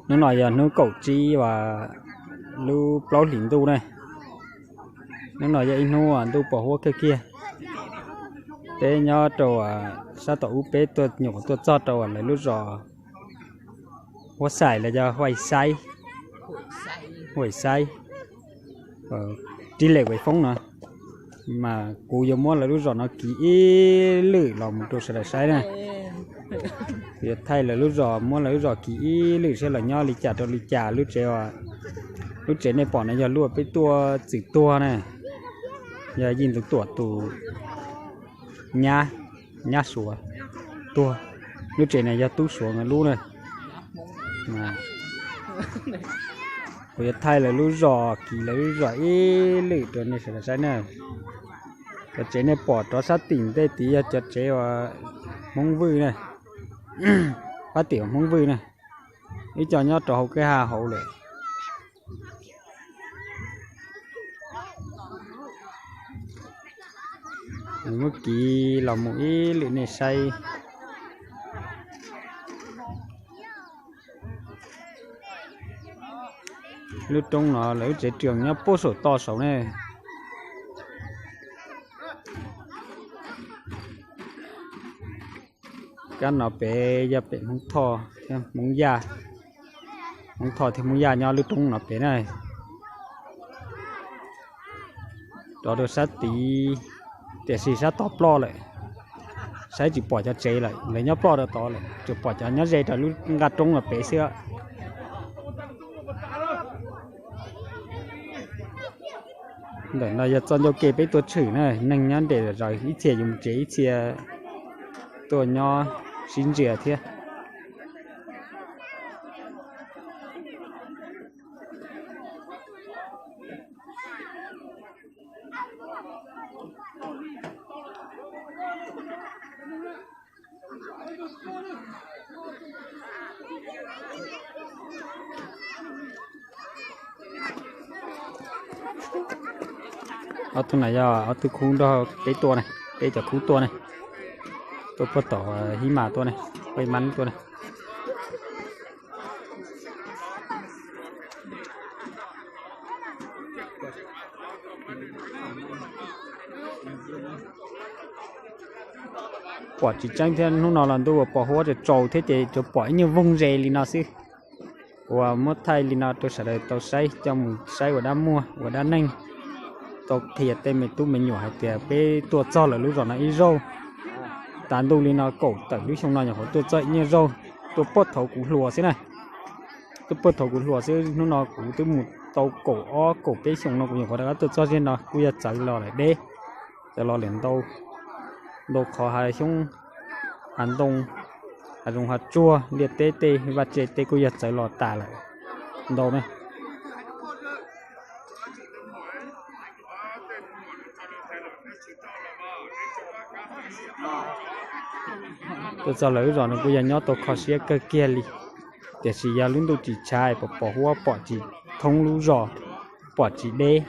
Hnub no yog hnub kaum tsib uas lub plaub hlis ntuj ne. Hnub no yog ib hnub ntuj pos huab kawg kiag. Peb nyob rau sab tom ub peb tuaj nyuam qhuav tuaj txog rau lawv lub zos Huab Xais los yog Huaj Xaib, Huaj Xaib, Rib Lem Huaj Foob no. Mas kuv yuav muab lawv lub zos no kiv ib lwm los mus rau sawv daws saib na. Kuv yuav thaij lawv lub zos, muab lawv lub zos kiv ib lwm saib lawv nyob li cas rau li cas. Lub tsev, lub tsev nej pom no yog lub peb tuaj txwm tuag na, yog Yij Ntxoov Tuam tus nyab, nyab Suav tuag. Lub tsev no yog Tub Suav nkawd lub na. Kuv yuav thaij lawv lub zos, kiv lawv lub zos ib lwm rau nej sawv daws saib na. Cov tsev nej pom rov sab tim ntej tid yog cov tsev uas Hmoob Vwj na, sab tim uas Hmoob Vwj na. Ib co nyob rau hauv kwj ha hauv lawm. Muab kiv los mus ib lwm nej saib. Lub roob no lawv lub tsev rwg nyob puag saum toj saud ne. Kab no pem yog pem Hmoob Thoj thiab Hmoob Yaj. Hmoob Thoj thiab Hmoob Yaj nyob lub roob no pem na. Rov rau sab tid, tiam sis sab tod ploj lawm. Saib tsis pom cov tsev lawm, lawv nyob ploj rau tod lawm, tsuas pom cov nyob ze rau lub nqaj roob no pem xwb. Ntawm no yog txoj ncauj ke peb tuaj tshwm na, neeg nyob nres zom zaws, ib txhia yuav mus tsev, ib txhia tuaj nyob sib ntsia thiab. Ob tug no yog ob tug khub nrog peb tuaj ne, peb cov khub tuaj ne, tuaj puag tom Hib Mas tuaj ne, peb mab tuaj ne. Pom tsis tseeb thiab, hnub no los ntuj uas pos huab tsaus tsaus thiab ces tsuas pom ib nyuag voog zes li no xwb. Uas muab thaij li no rau sawv daws tau saib, coj mus saib ua dab muag ua dab neeg, tau qhia tej me tub me nyuam hais tias peb tuaj txog lawv lub zos no ib zaug. Tav ntuj li no kaum tawm lub xyoo no nyuam qhuav tuaj txog ib nyuag zaug, tuaj puag thaum kuv hluas xwb na. Tuaj puag thaum kuv hluas xwb, hnub no kuv twb mus tau kaum ob kaum peb xyoos no kuv nyuam qhuav rov qab tuaj txog zej no, kuj yog txawv los lawm deb, txawv los lawm ntau, ntau qhov hav xyoob, hav ntoo, hav zoov hav tsuag, liaj teb tej vaj tse tej kuj yog txawv los tas lawm ntau na. Tuaj txog lawv lub zos no kuj yog nyob tau kho siab kawg kiag li, tiam sis yog lub ntuj tsis tshav pom pos huab pom tsis thoob lub zos, pom tsis deb.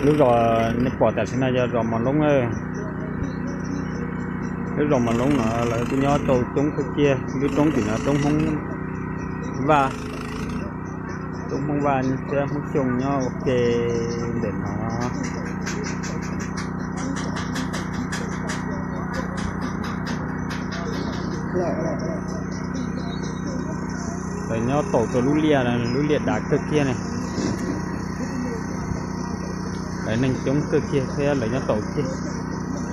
Lub zos nej pom tam sim no yog zos Mos Loob na. Lub zos Mos Loob no lawv kuj nyob tau coob kawg kiag, lub roob tim no roob Hmoob Vaj, roob Hmoob Vaj thiab Hmoob Xyooj nyob ua ke ntawm no. Lawv nyob taus rau lub liaj, lub liaj dav kawg kiag ne. Lawv neeg coob kawg kiag thiab lawv nyob taus kiag.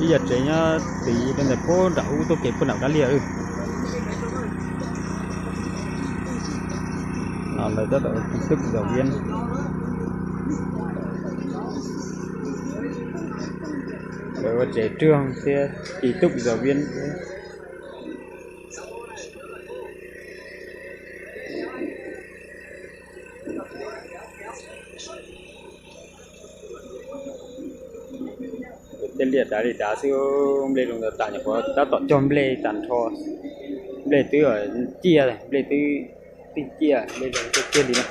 Ib yam tsev nyob tid rau ntawm puag nram ub tuaj kev puag nram kab liaj. Lawv tab tom ua kis tub zos viab, lawv ua tsev rwg thiab kis tub zos viab. Tej liaj dav Li dav xwb, nplej zoo tas tas nyuam qhuav tab tom cog nplej tag nrho. Nplej twb ciaj, nplej twb, twb ciaj, nplej zoo tiag tiag li na.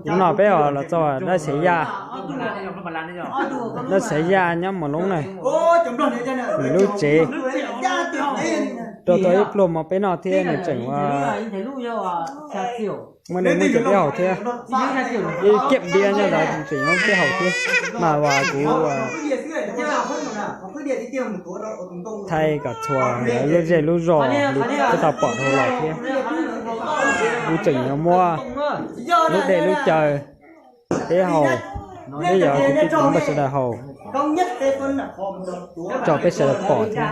Hnub no peb ho los txog dab xav yaj, dab xav yaj nyob Mos Loob na. Nws lub tsev rau tau ib pluag mov peb noj thiab nws tseem ua, muaj dej muaj cawv peb haus thiab. Ib kiab npiab nyob ntawd tseem muab peb haus thiab. Mas uas kuv thaij kom txhua lub zej lub zos li tau pom dhau los thiab. Kuv tseem yuav muab lub dej lub cawv peb haus, peb yog kwv tij kwv npawg sawv daws haus, tso peb sawv daws pom thiab.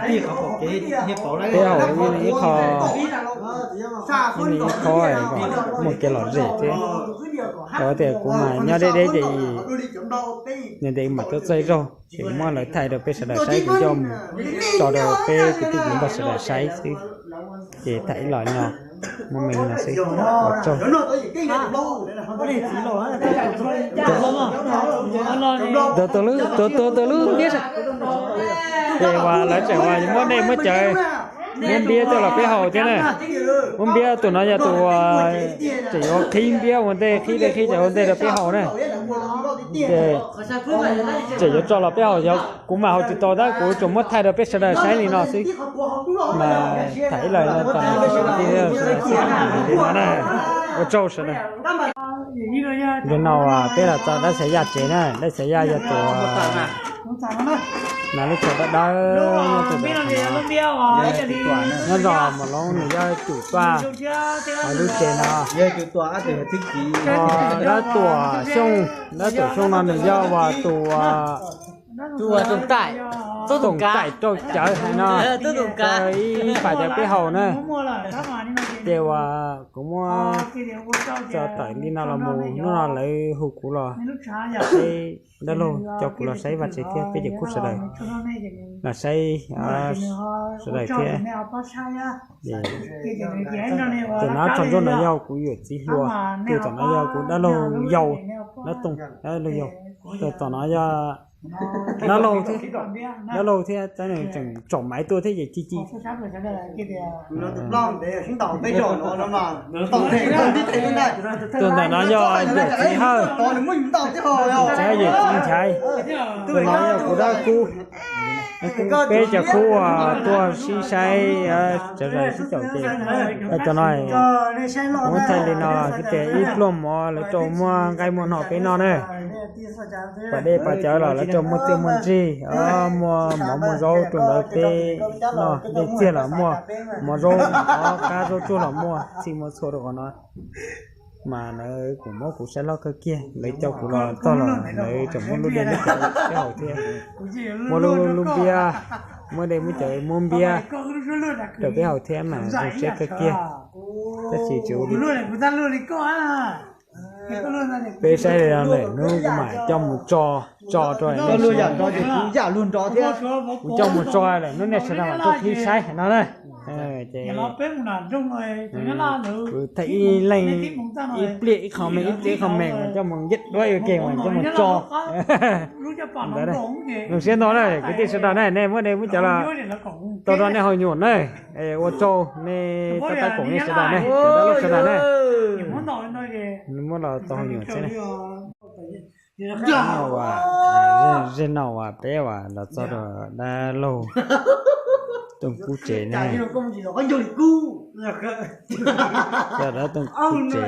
Peb haus ib qho, ib qho kom muaj kev lom zem thiab. Rau tias kuv mas nyob deb deb ces nws ntev mam tuaj txog ib zaug, ces muab lawv thaij rau peb sawv daws saib, kuv coj mus tso rau peb kwv tij kwv npawg sawv daws saib xwb. Ces thaij ib los no, muaj me no xwb, ua tsaug. Tuav, tuav, tuav lub npiab, ces uas lawv tseem uas muab dej muab cawv, muab npiab coj los peb haus thiab na. Muab npiab, tus no yog tus uas tseem yuav qhib npiab ua ntej, qhib dej qhib cawv ua ntej rau peb haus na. Ces tseem yuav tso los peb haus, yog kuv mam haus tsis tau tab kuv tsuas muab thaij rau peb sawv daws saib li no xwb. Mas thaij ib los no, ua tsaug sawv daws. Zaum no peb los txog dab xav yaj tsev na, dab xav yaj yog tus, mas lub tsho dawb dawb nyob zos Mos Loob nws yog cum tuaj lub tsev no. Dab Tuam Xyooj, dab Tuam Xyooj no nws yog uas tus toom taim rau cawv hais no, ib pas cawv peb haus na. Ces uas kuv muab tso tawm li no los mus, hnub no lawv hu kuv los, peb dab laug coj kuv los saib vaj tsev thiab peb cov khub sawv daws, los saib sawv daws thiab. Tus no tso ntsuab no yog kuv yawm txiv hluas, tus tom no yog kuv dab laug yau, dab Tooj dab laug yau, tus tom no yog dab laug thiab, dab laug thiab tab nws tseem tsom maiv tuaj thiab ces ci ci. Tus ntawm no yog yawm txiv Hawj, txiv Hawj yawm txiv Nchaiv, tus no yog kuv dab Kub. Peb cov khub uas tuaj sib saib sawv daws sib caum ces, cov no kuv muab thaij li no, tias ib pluag mov lawv rau muaj nqaij muaj hno peb noj na. Pas dej pas cawv los lawv rau muaj txiaj muaj ntsig, muaj mov muaj zaub rau ntawd peb noj, dej txiag los muaj, mov zaub, qab zaub tsuag los muaj, txhij muaj txhua rau qhov no. Mas lawv kuj muab kuv saib loj kawg kiag, lawv coj kuv los txog los lawv tseem muab lub dej lub cawv peb haus thiab, muab lub, lub npiab, muab dej muab cawv muab npiab rau peb haus thiab mas zoo siab kawg kiag. Tab sis tsis ua li peb saib li no lawm hnub kuv mam coj mus tso, tso rau, kuv coj mus tso lawm hnub nej sawv daws mam tuaj qhib saib no na. Ces kuv thaij ib leeg ib pliag ib qho me, ib pliag ib qho me mas coj mus ncej duab ua ke mas coj mus tso ntawd. Zoo siab ntau na kwv tij sawv daws na, nej muab dej muab cawv los tau rau nej haus nyuam na. Ua tsaug nej tab tab koom nej sawv daws na, cov dab laug sawv daws na. Muab los tau haus nyuam xwb na. Zaum no uas peb uas los txog rau dab laug Tooj Kub tsev na. Cov dab Tooj Kub tsev,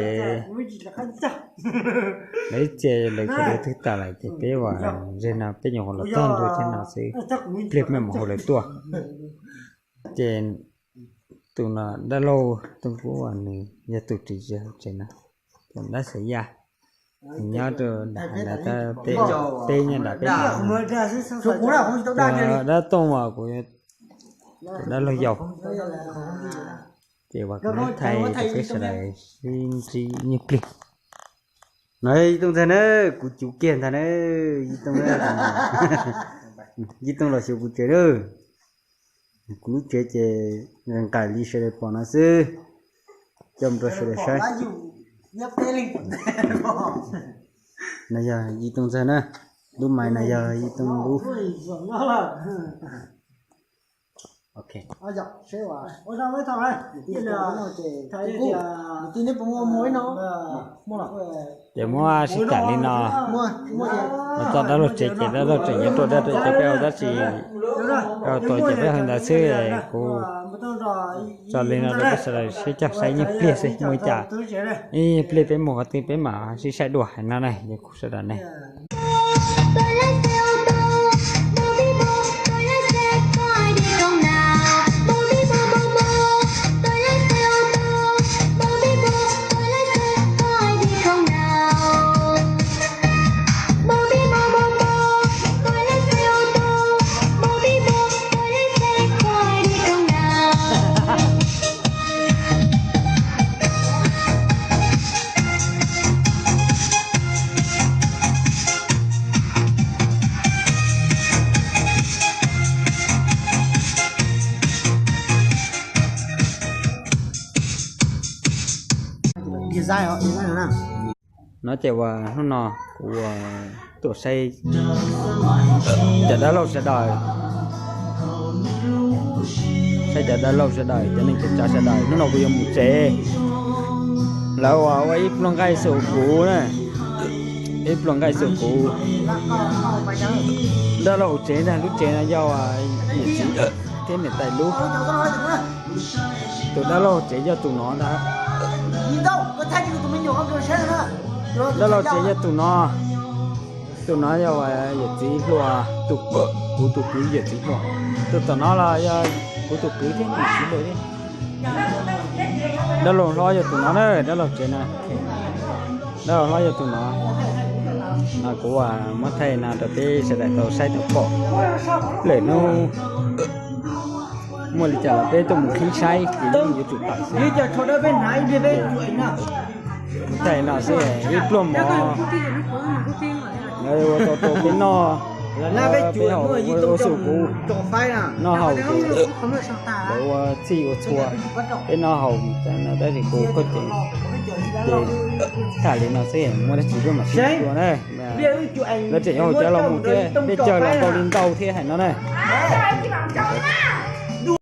lawv txia lawv khaws dej twg tas lawm ces peb uas zaum no peb nyuam qhuav los txog ntua tsev no xwb, pliag peb mam haus lawv tuaj. Ces tus no dab laug Tooj Kub uas nws yog tus ris zog tsev no, tus dab xav yaj, nws nyob rau nram hav ntawd, peb nyob nram peb. Dab Tooj uas kuv tus dab laug yau, ces uas kuv muab thaij rau peb sawv daws sib ntsib ib nyuag pliag. No Yij Tooj ntag na, kuv cuv kiag ntag na, Yij Tooj na. Yij Tooj los xyuas kuv tsev na. Kuv lub tsev ces nqaim li sawv daws pom no xwb, coj mus rau sawv daws saib. No yog Yij Tooj ntag na, lub mais no yog Yij Tooj lub. Ces muab sib tham li no, txog dab laug tsev ces dab laug tseem nyob rau dab laug tsev, peb ua tab sis tua ces peb hu ntawd xwb. Kuv tso li no rau peb sawv daws sib cog saib, nyob pliag xwb, muaj ib cas ib pliag peb mus qhov twg peb mam sib saib dua hais no na, yog kuv sawv daws ne. No ces uas hnub no kuv tuaj saib cov dab laug sawv daws, saib cov dab laug sawv daws, cov neeg tsav tsav sawv daws. Hnub no kuv yuav mus tsev, lawv uas ua ib pluag nqaij xwm kuv na, ib pluag nqaij xwm kuv. Dab laug hauv tsev ntag, lub tsev no yog yawm txiv thiab niam tais lub. Tus dab laug tsev yog tus no ntag. Dab laug tsev yog tus no. Tus no yog yawm txiv hluas, tus, kuv tus kwv yawm txiv hluas. Tus tom no los yog kuv tus kwv thiab niam txiv hluas thiab. Dab laug hlob yog tus no na, dab laug tsev na. Dab laug hlob yog tus no. No kuv muab thaij no rau peb sawv daws tau saib tau pom. Lwm hnub muaj li cas los peb tuaj mus qhib saib ces yeej yuav tsum tawm xwb. Thaij no xwb, ib pluag mov, ua tau rau peb noj, peb haus, ua xwm kuv noj haus ces lawv ua txhij ua txhua, peb noj haus no tab sis kuv koj ces, ces tham li no xwb, muaj dab tsi peb mam sib ua na. Lawv tseem yuav haus cawv los mus thiab, peb cawg los nkaus li ntau thiab hais no na.